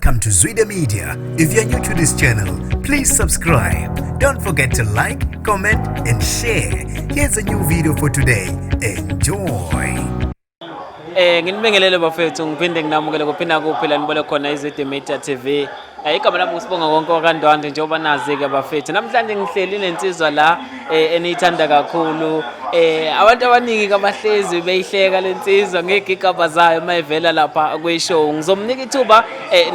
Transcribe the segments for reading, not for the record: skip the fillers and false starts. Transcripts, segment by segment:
Welcome to Zwida Media. If you're new to this channel, please subscribe. Don't forget to like, comment, and share. Here's a new video for today. Enjoy. Nginibingelele bafethu, ngiphinde nginamukele kuphinda kuphi la nibole khona iZwide Media TV. Igama lami uSibongakonke wakaNdwandwe, njengoba nazi-ke bafethu. Namhlanje ngihleli nensizwa la eniyithanda kakhulu. Abantu abaningi kabahlezi beyihleka lensizwa ngegigaba zayo mayivela lapha kwi-show. Ngizomnika ithuba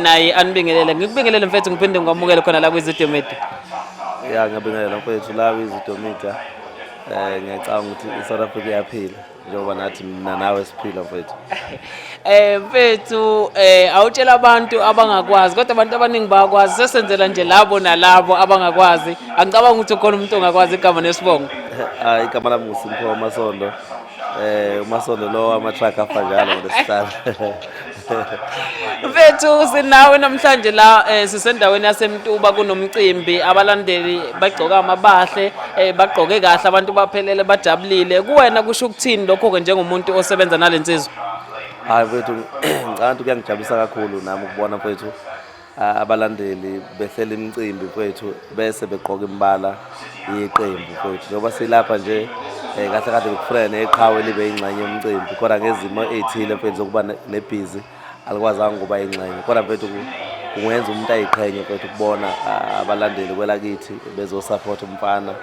naye anibingelele. Ngikubingelele mfethu, ngiphinde ngikwamukele khona la kwiZwide Media. Ya, ngiyabingelela mfethu la kwiZwide Media. Ngiyacabanga ukuthi i-South Africa iyaphila njengoba nathi mina nawe siphila, mfethu. Mfethu, awutshela abantu abangakwazi, kodwa abantu abaningi bayakwazi. Sesenzela nje labo nalabo abangakwazi. Angicabanga ukuthi ukhona umuntu ongakwazi igama nesibongo. Hayi, igama lami nguSimphiwe Masondo. UMasondo lo ama-truck afa njalo ngolesihlanu. Mfethu, sinawe namhlanje la, sisendaweni yaseMtuba, kunomcimbi, abalandeli bagcoka amabahle, bagqoke kahle, abantu baphelele, bajabulile. Kuwena kusho ukuthini lokho ke njengomuntu osebenza nalensizwa? Hayi mfethu, ngicabanga ukuthi kuyangijabulisa kakhulu nami ukubona, mfethu, abalandeli behlela imicimbi, mfethu, bese begqoka imibala yeqembu, mfethu. Njengoba silapha nje, kahle kade bekufuneka neqhawe libe ingxenye yomcimbi, kodwa ngezimo ey'thile, mfethu, zokuba nebhizi alikwazanga ukuba ingxenye. Kodwa mfethu, kungenza umuntu ayiqhenye, mfethu, ukubona abalandeli kwelakithi bezosupport umfana,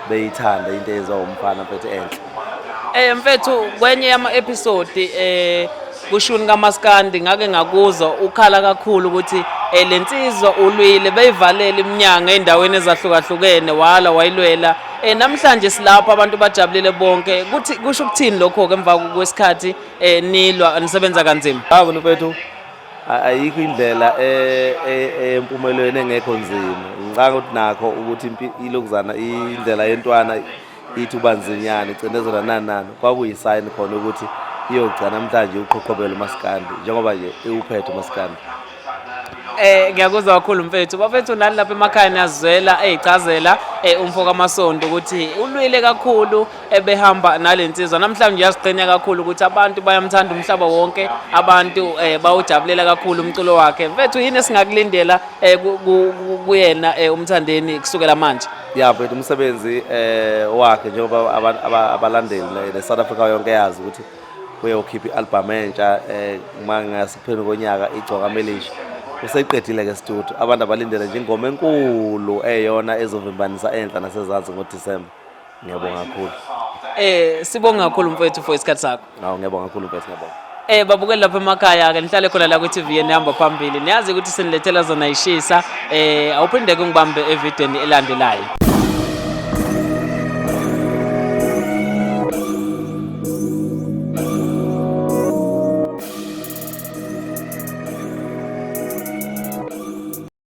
beyithanda into eyenziwa umfana, mfethu, enhle. Mfethu, kwenye yama episode kushuni kaMaskandi ngake ngakuzwa ukhala kakhulu ukuthi lensizwa ulwile, beyivalela iminyango endaweni ezahlukahlukene, wala wayilwela. Namhlanje silapha, abantu bajabulile bonke. Kuthi kusho ukuthini lokho ke emva kwesikhathi nilwa, nisebenza kanzima? Hawu mfethu, ayikho indlela empumelweni engekho nzima. Ngicabanga ukuthi nakho ukuthi ilokuzana indlela yentwana ithi ubanzinyana icindezela nani nani, kwakuyisayini khona ukuthi iyogcina namhlanje uqhoqhobela umaskandi njengoba nje iwuphethe umaskandi. Ngiyakuzwa kakhulu mfethu. Bafethu, nani lapha emakhaya niyazizwela eyichazela umfo kaMasondo ukuthi ulwile kakhulu ebehamba nalensizwa. Namhlanje uyaziqhenya kakhulu ukuthi abantu bayamthanda umhlaba wonke, abantu bawujabulela kakhulu umculo wakhe. Mfethu, yini esingakulindela kuyena uMthandeni kusukela manje? Ya mfethu, umsebenzi wakhe, njengoba abalandeli ne-South Africa yonke yazi ukuthi uyokhipha i-album entsha uma ngasekupheni konyaka, Igcokama Elisha. Useyiqedile ke studio, abantu abalindele nje ingoma enkulu eyona ezovimbanisa enhla nasezansi ngoDisemba. Ngiyabonga kakhulu. Sibonga kakhulu mfethu for isikhathi sakho. Hawu, ngiyabonga kakhulu mfethu, ngiyabonga. Babukeli lapha emakhaya ke, nihlale khona la ku-TV enihamba phambili. Niyazi ukuthi sinilethela zona ishisa. Awuphinde ke ngibambe evidweni elandelayo.